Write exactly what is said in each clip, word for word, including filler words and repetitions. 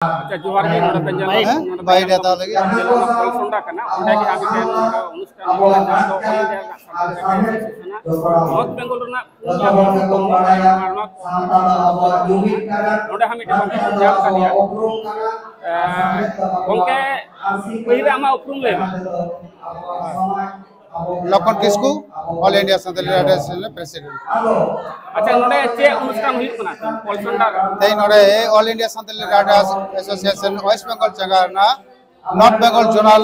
ᱟᱪᱪᱷᱟ, ᱡᱚᱦᱟᱨ ᱜᱮ, ᱱᱚᱰᱮ ᱯᱮ ᱧᱮᱞ ᱦᱮᱸ, ᱱᱚᱰᱮ ᱯᱮ ᱵᱟᱭ ᱧᱮᱞ ᱤᱫᱤ ᱦᱟᱛᱟᱣ ᱞᱟᱹᱜᱤᱫ᱾ ᱡᱮᱞᱟ ᱨᱮᱱᱟᱜ ᱯᱚᱞᱥᱚᱱᱰᱟ ᱠᱟᱱᱟ, ᱚᱸᱰᱮ ᱜᱮ ᱦᱟᱸᱜ ᱢᱤᱫᱴᱮᱱ ᱱᱚᱰᱮ ᱚᱱᱩᱥᱴᱷᱟᱱ ᱦᱩᱭᱩᱜ ᱠᱟᱱᱟ, ᱡᱟᱦᱟᱸ ᱫᱚ All India Santali writer association north Bengal ᱨᱮᱱᱟᱜ ᱯᱩᱱᱭᱟ ᱯᱚᱱᱚᱛ ᱱᱚᱰᱮ ᱦᱟᱸᱜ ᱢᱤᱫᱴᱮᱱ ᱜᱚᱢᱠᱮ ᱵᱚᱱ ᱧᱟᱢ ᱠᱟᱫᱮᱭᱟ᱾ ᱮ, ᱜᱚᱢᱠᱮ, ᱯᱟᱹᱦᱤᱞ ᱨᱮ ᱟᱢᱟᱜ ᱩᱯᱨᱩᱢ ᱞᱟᱹᱭ ᱢᱮ᱾ ᱞᱚᱠᱷᱚᱱ ᱠᱤᱥᱠᱩ, All India Santali writers association ᱨᱮᱱ ᱯᱨᱮᱥᱤᱰᱮᱱᱴ᱾ ᱟᱪᱪᱷᱟ, ᱱᱚᱰᱮ ᱪᱮᱫ ᱚᱱᱩᱥᱴᱷᱟᱱ ᱦᱩᱭᱩᱜ ᱠᱟᱱᱟ ᱯᱚᱞᱥᱚᱱᱰᱟ ᱨᱮ? ᱛᱮᱦᱮᱧ ᱱᱚᱰᱮ All India Santali writers association West Bengal ᱪᱟᱸᱜᱟ ᱨᱮᱱᱟᱜ ᱱᱚᱨᱛᱷ ᱵᱮᱝᱜᱚᱞ ᱡᱳᱱᱟᱞ,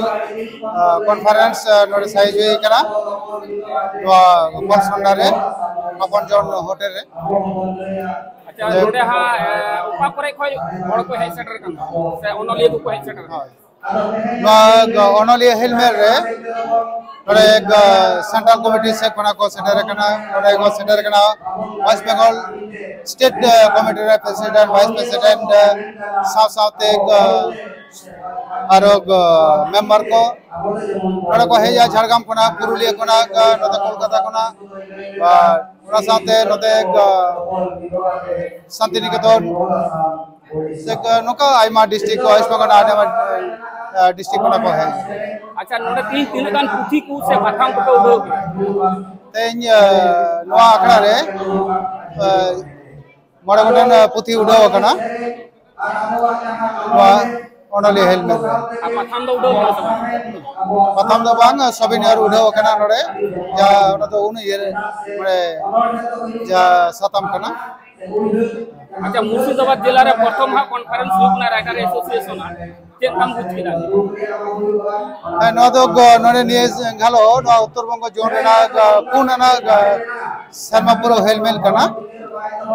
ᱟ, ᱠᱚᱱᱯᱷᱟᱨᱮᱱᱥ, ᱟ, ᱱᱚᱰᱮ ᱥᱟᱭᱤᱡ ᱦᱩᱭ ᱠᱟᱱᱟ ᱱᱚᱣᱟ ᱯᱚᱞᱥᱚᱱᱰᱟ ᱨᱮ ᱦᱚᱯᱚᱱ ᱡᱚᱱ ᱦᱳᱴᱮᱞ ᱨᱮ᱾ ᱟᱪᱪᱷᱟ, ᱱᱚᱰᱮ ᱦᱟᱸᱜ, ᱮ, ᱚᱠᱟ ᱠᱚᱨᱮ ᱠᱷᱚᱱ ᱦᱚᱲ ᱠᱚ ᱦᱮᱡ ᱥᱮᱴᱮᱨ ᱠᱟᱱᱟ ᱥᱮ ᱚᱱᱚᱞᱤᱭᱟᱹ ᱠᱚᱠᱚ ᱦᱮᱡ ᱥᱮᱴᱮᱨ ᱠᱟᱱᱟ? ᱦᱳᱭ᱾ ᱱᱚᱣᱟ ᱚᱱᱚᱞᱤᱭᱟᱹ ᱦᱮᱞᱢᱮᱞ ᱨᱮ ᱱᱚᱰᱮ, ᱟ, ᱥᱮᱱᱴᱨᱟᱞ ᱠᱚᱢᱤᱴᱤ ᱥᱮᱫ ᱠᱷᱚᱱᱟᱜ ᱠᱚ ᱥᱮᱴᱮᱨ ᱟᱠᱟᱱᱟ᱾ ᱱᱚᱰᱮ ᱠᱚ ᱥᱮᱴᱮᱨ ᱟᱠᱟᱱᱟ ᱳᱭᱮᱥᱴ ᱵᱮᱝᱜᱚᱞ ᱥᱴᱮᱴ, ᱟ, ᱠᱚᱢᱤᱴᱤ ᱨᱮ ᱯᱨᱮᱥᱤᱰᱮᱱᱴ, ᱵᱷᱟᱭᱤᱥ ᱯᱨᱮᱥᱤᱰᱮᱱᱴ, ᱟ, ᱥᱟᱶ ᱥᱟᱶᱛᱮ, ᱟ, ᱟᱨᱚ, ᱟ, ᱢᱮᱢᱵᱟᱨ ᱠᱚ ᱱᱚᱰᱮ ᱠᱚ ᱦᱮᱡᱼᱟ, ᱡᱷᱟᱲᱜᱨᱟᱢ ᱠᱷᱚᱱᱟᱜ, ᱯᱩᱨᱩᱞᱤᱭᱟᱹ ᱠᱷᱚᱱᱟᱜ, ᱟ, ᱱᱚᱛᱮ ᱠᱳᱞᱠᱟᱛᱟ ᱠᱷᱚᱱᱟᱜ, ᱟᱨ ᱚᱱᱟ ᱥᱟᱶᱛᱮ ᱱᱚᱛᱮ, ᱟ, ᱥᱟᱱᱛᱤᱱᱤᱠᱮᱛᱚᱱ ᱥᱮ ᱱᱚᱝᱠᱟ ᱟᱭᱢᱟ ᱰᱤᱥᱴᱨᱤᱠᱴ ᱠᱚ, ᱳᱭᱮᱥᱴ ᱵᱮᱝᱜᱚᱞ ᱨᱮᱱᱟᱜ ᱟᱹᱰᱤ ᱟᱭᱢᱟ, ᱟ, ᱰᱤᱥᱴᱨᱤᱠᱴ ᱠᱷᱚᱱᱟᱜ ᱠᱚ ᱦᱮᱡ᱾ ᱟᱪᱪᱷᱟ, ᱱᱚᱰᱮ ᱛᱤᱦᱤᱧ ᱛᱤᱱᱟᱹᱜ ᱜᱟᱱ ᱯᱩᱛᱷᱤ ᱠᱚ ᱥᱮ ᱯᱟᱛᱷᱟᱢ ᱠᱚᱯᱮ ᱩᱰᱷᱟᱹᱣ ᱠᱮᱫᱟ? ᱛᱮᱦᱮᱧ, ᱟ, ᱱᱚᱣᱟ ᱟᱠᱷᱲᱟ ᱨᱮ, ᱟ, ᱢᱚᱬᱮ ᱜᱚᱴᱟᱝ, ᱟ, ᱯᱩᱛᱷᱤ ᱩᱰᱷᱟᱹᱣ ᱟᱠᱟᱱᱟ᱾ ᱱᱚᱣᱟ ᱚᱱᱚᱞᱤᱭᱟᱹ ᱦᱮᱞᱢᱮᱞ ᱨᱮ᱾ ᱟᱨ ᱯᱟᱛᱷᱟᱢ ᱫᱚ ᱩᱰᱷᱟᱹᱣ ᱠᱟᱱᱟ ᱥᱮ ᱵᱟᱝ? ᱯᱟᱛᱷᱟᱢ ᱫᱚ ᱵᱟᱝ, ᱥᱚᱵᱤᱱᱤᱭᱟᱨ ᱩᱰᱷᱟᱹᱣ ᱟᱠᱟᱱᱟ ᱱᱚᱰᱮ᱾ ᱡᱟ ᱚᱱᱟ ᱫᱚ ᱩᱱ ᱤᱭᱟᱹ ᱨᱮ, ᱢᱟᱱᱮ, ᱡᱟ ᱥᱟᱛᱟᱢ ᱠᱟᱱᱟ᱾ ᱟᱪᱪᱷᱟ, ᱢᱩᱨᱥᱤᱫᱟᱵᱟᱫ ᱡᱮᱞᱟ ᱨᱮ ᱯᱨᱚᱛᱷᱚᱢ ᱦᱟᱸᱜ ᱠᱚᱱᱯᱷᱟᱨᱮᱱᱥ ᱦᱩᱭᱩᱜ ᱠᱟᱱᱟ ᱨᱟᱭᱴᱟᱨ ᱮᱥᱳᱥᱤᱭᱮᱥᱚᱱ ᱟᱜ, ᱪᱮᱫ ᱞᱮᱠᱟᱢ ᱵᱩᱡᱽ ᱠᱮᱫᱟ? ᱦᱮᱸ, ᱱᱚᱣᱟ ᱫᱚ ᱜᱚ-, ᱱᱚᱰᱮ ᱱᱤᱭᱟᱹ ᱜᱷᱟᱞᱚ ᱱᱚᱣᱟ ᱩᱛᱛᱚᱨ ᱵᱚᱝᱜᱚ ᱡᱳᱱ ᱨᱮᱱᱟᱜ, ᱟ, ᱯᱩᱱ ᱟᱱᱟᱜ, ᱟ, ᱥᱮᱨᱢᱟ ᱯᱩᱨᱟᱹᱣ ᱦᱮᱞᱢᱮᱞ ᱠᱟᱱᱟ᱾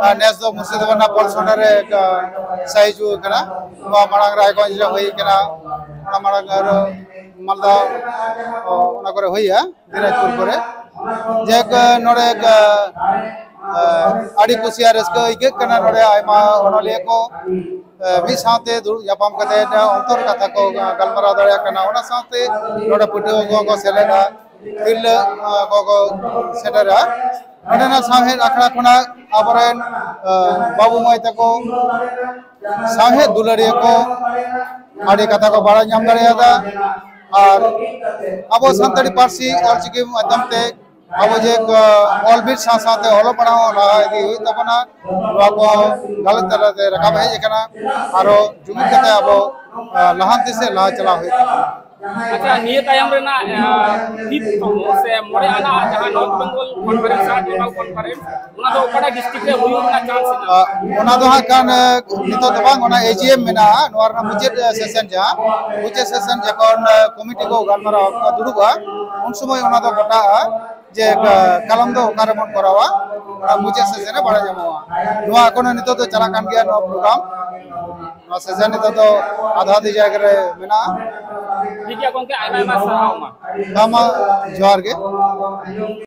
ᱟᱨ ᱱᱮᱥ ᱫᱚ ᱢᱩᱨᱥᱤᱫᱟᱵᱟᱫ ᱨᱮᱱᱟᱜ ᱯᱚᱞᱥᱚᱱᱟ ᱨᱮ, ᱟ, ᱥᱟᱭᱤᱡ ᱦᱩᱭ ᱠᱟᱱᱟ᱾ ᱱᱚᱣᱟ ᱢᱟᱲᱟᱝ ᱨᱟᱭᱜᱚᱸᱡᱽ ᱨᱮ ᱦᱩᱭ ᱠᱟᱱᱟ, ᱚᱱᱟ ᱢᱟᱲᱟᱝ ᱟᱨᱚ ᱢᱟᱞᱫᱟ, ᱚ, ᱚᱱᱟ ᱠᱚᱨᱮ ᱦᱩᱭᱟ᱾ ᱫᱤᱱᱟᱡᱽᱯᱩᱨ ᱠᱚᱨᱮ᱾ ᱡᱟᱭᱦᱳᱠ, ᱱᱚᱰᱮ, ᱟ, ᱟ, ᱟᱹᱰᱤ ᱠᱩᱥᱤ ᱟᱨ ᱨᱟᱹᱥᱠᱟᱹ ᱟᱹᱭᱠᱟᱹᱜ ᱠᱟᱱᱟ᱾ ᱱᱚᱰᱮ ᱟᱭᱢᱟ ᱚᱱᱚᱞᱤᱭᱟᱹ ᱠᱚ, ᱟ, ᱢᱤᱫ ᱥᱟᱶᱛᱮ ᱫᱩᱲᱩᱵ ᱧᱟᱯᱟᱢ ᱠᱟᱛᱮ ᱚᱱᱛᱚᱨ ᱠᱟᱛᱷᱟ ᱠᱚ ᱜᱟᱞᱢᱟᱨᱟᱣ ᱫᱟᱲᱮᱭᱟᱜ ᱠᱟᱱᱟ᱾ ᱚᱱᱟ ᱥᱟᱶᱛᱮ ᱱᱚᱰᱮ ᱯᱟᱹᱴᱷᱩᱣᱟᱹ ᱠᱚᱦᱚᱸ ᱠᱚ ᱥᱮᱞᱮᱫᱟ, ᱛᱤᱨᱞᱟᱹ, ᱟ, ᱠᱚᱠᱚ ᱥᱮᱴᱮᱨᱟ᱾ ᱱᱚᱰᱮᱱᱟᱜ ᱥᱟᱶᱦᱮᱫ ᱟᱠᱷᱲᱟ ᱠᱷᱚᱱᱟᱜ ᱟᱵᱚᱨᱮᱱ, ᱟ, ᱵᱟᱹᱵᱩ ᱢᱟᱹᱭ ᱛᱟᱠᱚ, ᱥᱟᱶᱦᱮᱫ ᱫᱩᱞᱟᱹᱲᱤᱭᱟᱹ ᱠᱚ ᱟᱹᱰᱤ ᱠᱟᱛᱷᱟ ᱠᱚ ᱵᱟᱲᱟᱭ ᱧᱟᱢ ᱫᱟᱲᱮᱭᱟᱫᱟ᱾ ᱟᱨ ᱟᱵᱚ ᱥᱟᱱᱛᱟᱲᱤ ᱯᱟᱹᱨᱥᱤ ᱚᱞᱪᱤᱠᱤ ᱢᱟᱫᱽᱫᱷᱚᱢ ᱛᱮ ᱟᱵᱚ ᱡᱮ, ᱟ, ᱚᱞ ᱵᱤᱞ ᱥᱟᱶ ᱥᱟᱶᱛᱮ ᱚᱞᱚᱜ ᱯᱟᱲᱦᱟᱣ ᱦᱚᱸ ᱞᱟᱦᱟ ᱤᱫᱤ ᱦᱩᱭᱩᱜ ᱛᱟᱵᱚᱱᱟ᱾ ᱱᱚᱣᱟ ᱠᱚ ᱜᱟᱞᱚᱪ ᱛᱟᱞᱟᱛᱮ ᱨᱟᱠᱟᱵ ᱦᱮᱡ ᱟᱠᱟᱱᱟ᱾ ᱟᱨᱚ ᱡᱩᱢᱤᱫ ᱠᱟᱛᱮ ᱟᱵᱚ, ᱟ, ᱞᱟᱦᱟᱱᱛᱤ ᱥᱮᱫ ᱞᱟᱦᱟ ᱪᱟᱞᱟᱣ ᱦᱩᱭᱩᱜ ᱛᱟᱵᱚᱱᱟ᱾ ᱟᱪᱪᱷᱟ, ᱱᱤᱭᱟᱹ ᱛᱟᱭᱚᱢ ᱨᱮᱱᱟᱜ, ᱟ, ᱯᱷᱤᱯᱛᱷ ᱥᱮ ᱢᱚᱬᱮ ᱟᱱᱟᱜ ᱡᱟᱦᱟᱸ ᱱᱚᱨᱛᱷ ᱵᱮᱝᱜᱚᱞ ᱠᱚᱱᱯᱷᱟᱨᱮᱱᱥ ᱟᱨ ᱡᱳᱱᱟᱞ ᱠᱚᱱᱯᱷᱟᱨᱮᱱᱥ, ᱚᱱᱟ ᱫᱚ ᱚᱠᱟᱴᱟᱜ ᱰᱤᱥᱴᱨᱤᱠᱴ ᱨᱮ ᱦᱩᱭᱩᱜ ᱨᱮᱱᱟᱜ ᱪᱟᱱᱥ ᱢᱮᱱᱟᱜᱼᱟ? ᱟ, ᱚᱱᱟ ᱫᱚ ᱦᱟᱸᱜ ᱠᱷᱟᱱ, ᱟ, ᱱᱤᱛᱚᱜ ᱫᱚ ᱵᱟᱝ, ᱚᱱᱟ ᱮ ᱡᱤ ᱮᱢ ᱢᱮᱱᱟᱜᱼᱟ, ᱱᱚᱣᱟ ᱨᱮᱱᱟᱜ ᱢᱩᱪᱟᱹᱫ, ᱟ, ᱥᱮᱥᱚᱱ ᱡᱟᱦᱟᱸ, ᱢᱩᱪᱟᱹᱫ ᱥᱮᱥᱚᱱ ᱡᱚᱠᱷᱚᱱ, ᱟ, ᱠᱚᱢᱤᱴᱤ ᱠᱚ ᱜᱟᱞᱢᱟᱨᱟᱣ ᱠᱚ ᱫᱩᱲᱩᱵᱼᱟ, ᱩᱱ ᱥᱚᱢᱚᱭ ᱚᱱᱟ ᱫᱚ ᱜᱚᱴᱟᱜᱼᱟ ᱡᱮ, ᱟ, ᱠᱟᱞᱚᱢ ᱫᱚ ᱚᱠᱟ ᱨᱮᱵᱚᱱ ᱠᱚᱨᱟᱣᱟ, ᱚᱱᱟ ᱢᱩᱪᱟᱹᱫ ᱥᱮᱥᱚᱱ ᱨᱮ ᱵᱟᱲᱟᱭ ᱧᱟᱢᱚᱜᱼᱟ᱾ ᱱᱚᱣᱟ ᱮᱠᱷᱚᱱᱳ ᱱᱤᱛᱚᱜ ᱫᱚ ᱪᱟᱞᱟᱜ ᱠᱟᱱ ᱜᱮᱭᱟ, ᱱᱚᱣᱟ ᱯᱨᱳᱜᱨᱟᱢ᱾ ᱱᱚᱣᱟ ᱥᱮᱥᱚᱱ ᱱᱤᱛᱚᱜ ᱫᱚ ᱟᱫᱷᱟ ᱟᱫᱷᱤ ᱡᱟᱭᱜᱟ ᱨᱮ ᱢᱮᱱᱟᱜᱼᱟ᱾ ᱴᱷᱤᱠ ᱜᱮᱭᱟ ᱜᱚᱝᱠᱮ, ᱟᱭᱢᱟ ᱟᱭᱢᱟ ᱥᱟᱨᱦᱟᱣ ᱢᱟ᱾ ᱢᱟ, ᱢᱟ, ᱡᱚᱦᱟᱨ ᱜᱮ᱾